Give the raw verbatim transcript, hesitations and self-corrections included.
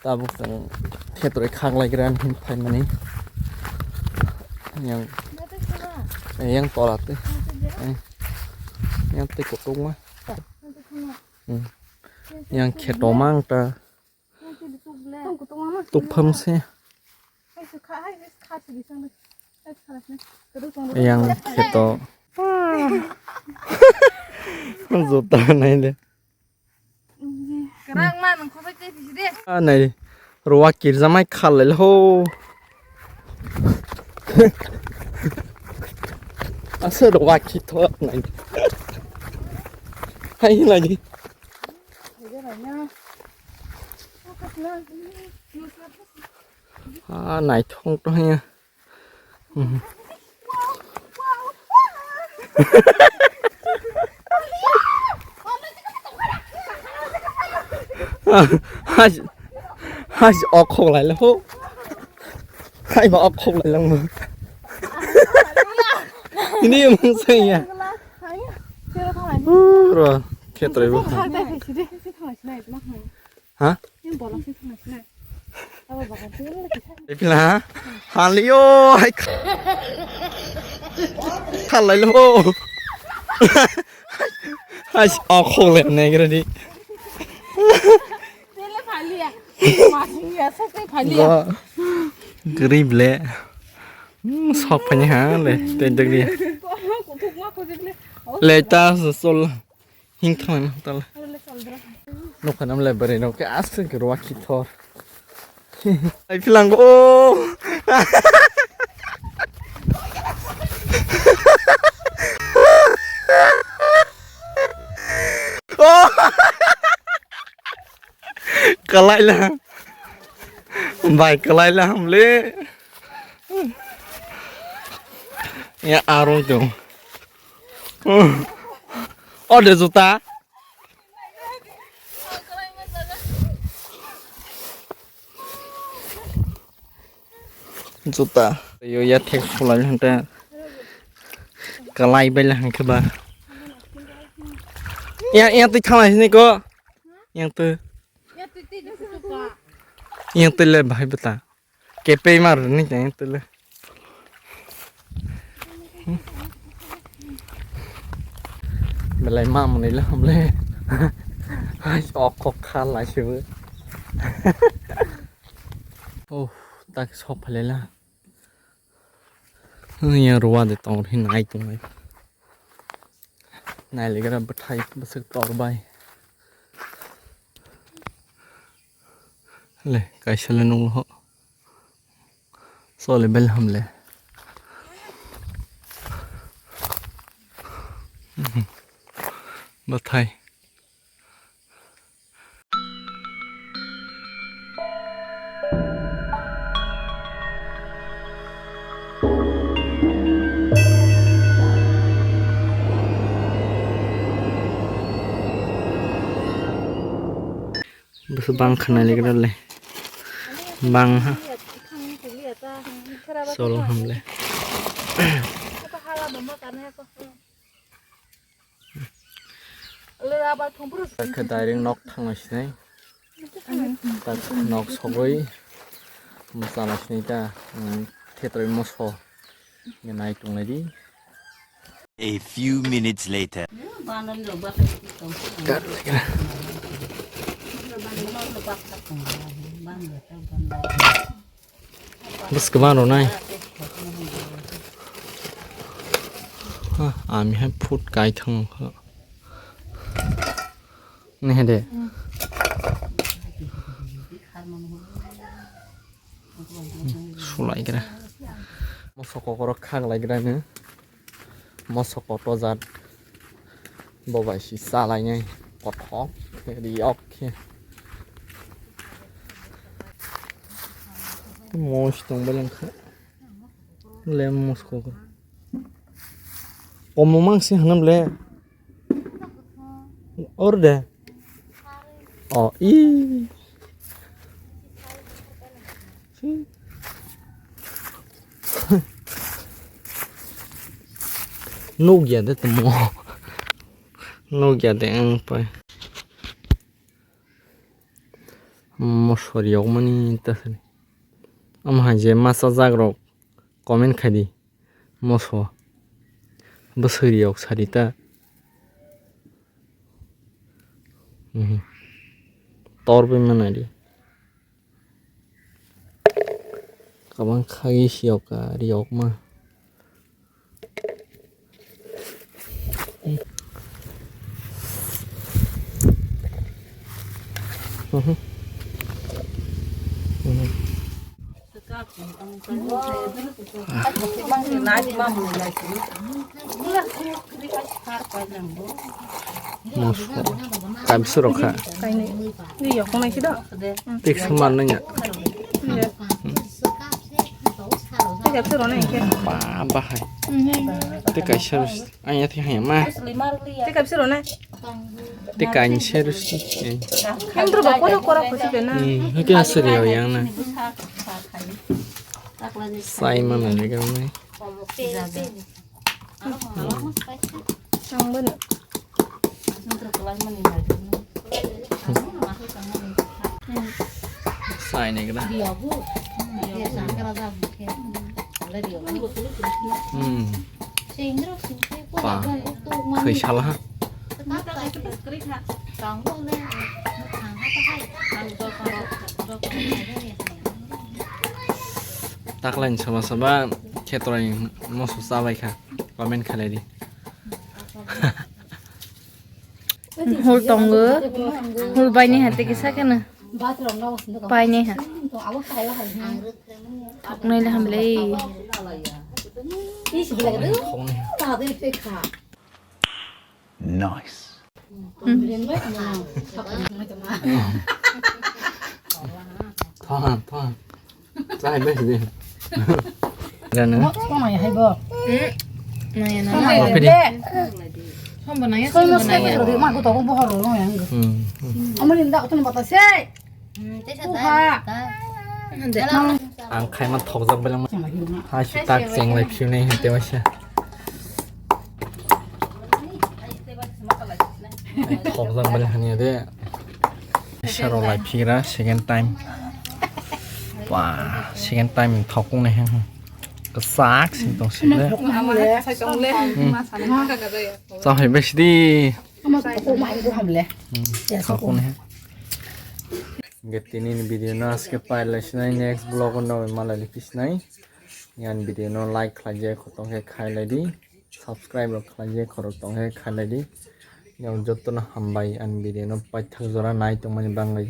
Tabuk chwng khetrwi khaklaigra hinwi phaimani. Yang, yang tola twi. Yang twi kutung ma. Hmm. Yang kheto mang ta. Tukphang se. Yang kheto. Jota nai le. Kwrang ma nung khobai tei pisi de. Ah, nai. Ruwa kirjamai khalai ho. Asa ruwa kithok nai. Hai lagi. Ah, naithok to ya. Hai, hai, okhok lai ho. Hai ba okhok lai lang. Ini mung saya. Ro, khetroi bo. Ha? Ipila, ha? Halio, hai. Khalai lo. Hai, okhok le negra di. Gri ble. Hmm, sok phani ha le, tei dek di. Le ta sol. Hing thang tal. Nokha nam le bari nok ke aswk ke ruwa khithor. Ai philang o. Kalai la. Bai kalai la hamle. Ya aro dong. O de juta. Juta. Yo ya thek sulai hanta. Kalai bai la hangke ba. Ya, ya twi thalai sini ko. Yang twi. Yang twi le bahai bata. Kepei mar ni kaya tele. Belai ma mwnwi le hamle. Hai, okhok kha lai se bo. Oh, tak sok phalai la. Yang ruwa de tong hin nai tong nai. Nai le gara bwthai bwswk tor bai. Le, kaisa le nukgo. Chole bel hamle. Bathai. Bwswk bang khanai le gra le. Bang ha. Chol ham le. Khe direct nok thangna sinai. Tak nok sogwi mosala sinai ta. Thetroi moso. Nai tonglai di. A few minutes later. Bwswk kwbang rwnai. Ha, ami hai food kai thang kha. Nehede. Sulai kira. Mosok kokoro khak lai kira no. Mosok koto jat. Bo bai si salai nai. Kothok. Riyok khe. Mos tong beleng kha. Le mos kokoro. Omo mang si hanam le. Orde. Oh, i. Nukya de tamo. Nukya de ang pai. Moso riyokmani ta sani. Omo hai je masa jagrok comment khai di. Moso. Bwswk riyok sari ta. Mhm. Tor bai manai di. Kabang khagwi siyokka riyokma. Moso. Kaibwswk rok kha. Kainwi. Ni yok nai si do. Tik saman nanya. Iya. Tik kaibwswk rok nai ke. Ba, bahai. Tik kaisa. Anya thik haya ma. Tik kaibwswk rok nai. Tik kaisa rwsti. Yang dro ba kora kora khusi de na. Hmm, hwnkhe aswk rw yang na. Sai ma na le gam nai. Ang bono. Sai ni gra. Hmm. Pa. Khoi sala ha. Taklaini soba soba khetoroi moso chabai kha. Comment khalai di. Hul tongo. Hul baini hati kisa kena. Baini ha. Thoknai le hamle. Nice. Thohan, thohan. Chai bai de. Rana. Mo, mo nai hai bo. Hmm. Nai na. Mo nai. Oke de. Somo sai bai ro de, ma ko to bo hor ro yang. Hmm. Amani da ko to bata se. Hmm, te sa ta. Hande. Ang khai ma thok jak beleng. Ha si tak cheng lai phiu nei hante wa sa. Thok jak beleng hanya de. Sero lai phira second time. Wah, second time thok kung nei hang. Kesak sing tong sing le. Sa hai bai sidi. Ama ko ma ko ham le. Hmm, thok kung nei. Hingke tini ni video no aske pai lai sinai, next vlog o no malai lai phi sinai. Yang video no like khlai je khotong khe khai lai di, subscribe rok khlai je khorok tong khe khai lai di. Yang joto no hambai ang video no paithak jora nai tongmani bangwi.